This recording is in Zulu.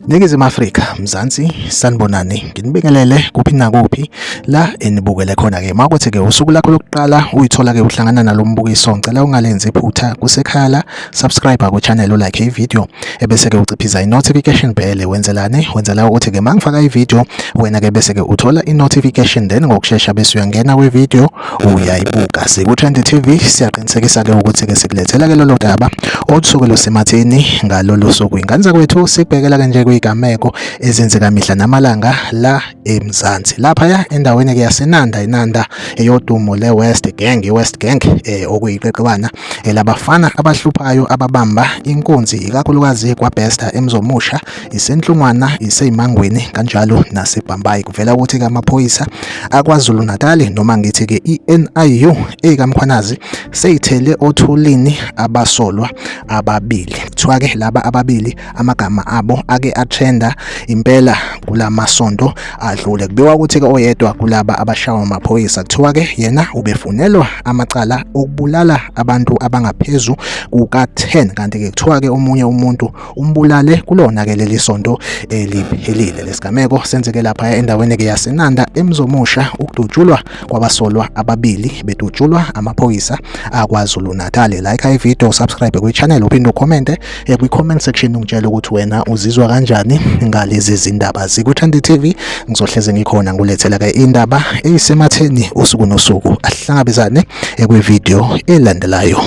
Ningizimu Afrika, Mzansi, sanibonani. Nginibingelele kuphi nakuphi la enibukele khona-ke. Uma kuthi-ke usuku lakho lokuqala uyithola-ke uhlangana nalo mbukiso, ngicela ungalenzi iphutha kusekhaya la, subscribe ku-channel, ulike i-video, ebese-ke uciphiza i-notification bell. Wenzelani? Wenzela ukuthi-ke uma ngifaka i-video, wena-ke bese-ke uthola i-notification, then ngokushesha bese uyangena kwi-video uyayibuka. Siku-Trend TV, siyaqinisekisa-ke ukuthi-ke sikulethela-ke lolo daba olusuke lusematheni ngalolu suku. Ingane zakwethu, sikubhekela-ke nje kwigameko ezenzeka mihla namalanga la eMzansi. Laphaya endaweni-ke yaseNanda, iNanda eyodumo le-West Gang, i-West Gang okuyiqeqebana labafana abahluphayo ababamba inkunzi ikakhulukazi kwaBester, eMzomusha, iseNhlungwana, iseYimangweni, kanjalo naseBhambayi. Kuvela ukuthi-ke amaphoyisa aKwaZulu Natal, noma ngithi-ke i-NIU eyikaMkhwanazi, seyithele othulini abasolwa ababili. Kuthiwa-ke laba ababili amagama abo ake atrenda impela kulamasonto adlule. Kubikwa ukuthi-ke oyedwa kulaba abashawa amaphoyisa kuthiwa-ke yena ubefunelwa amacala okubulala abantu abangaphezu kuka-10, kanti-ke kuthiwa-ke omunye umuntu umbulale kulona-ke leli sonto eliphelile. Lesigameko senzeke lapha endaweni-ke yaseNanda eMzomusha, ukudutshulwa kwabasolwa ababili bedutshulwa amaphoyisa aKwaZulu Natal. Like i-video, subscribe kwi-channel, uphinde ukhomente kwi-comment section ungitshele ukuthi wena uzizwa kanjani ngalezi zindaba. Ziku-Trend TV, ngizohleze ngikhona ngilethela-ke indaba eyisematheni usuku nosuku. Ahlangabezane kwi-video elandelayo.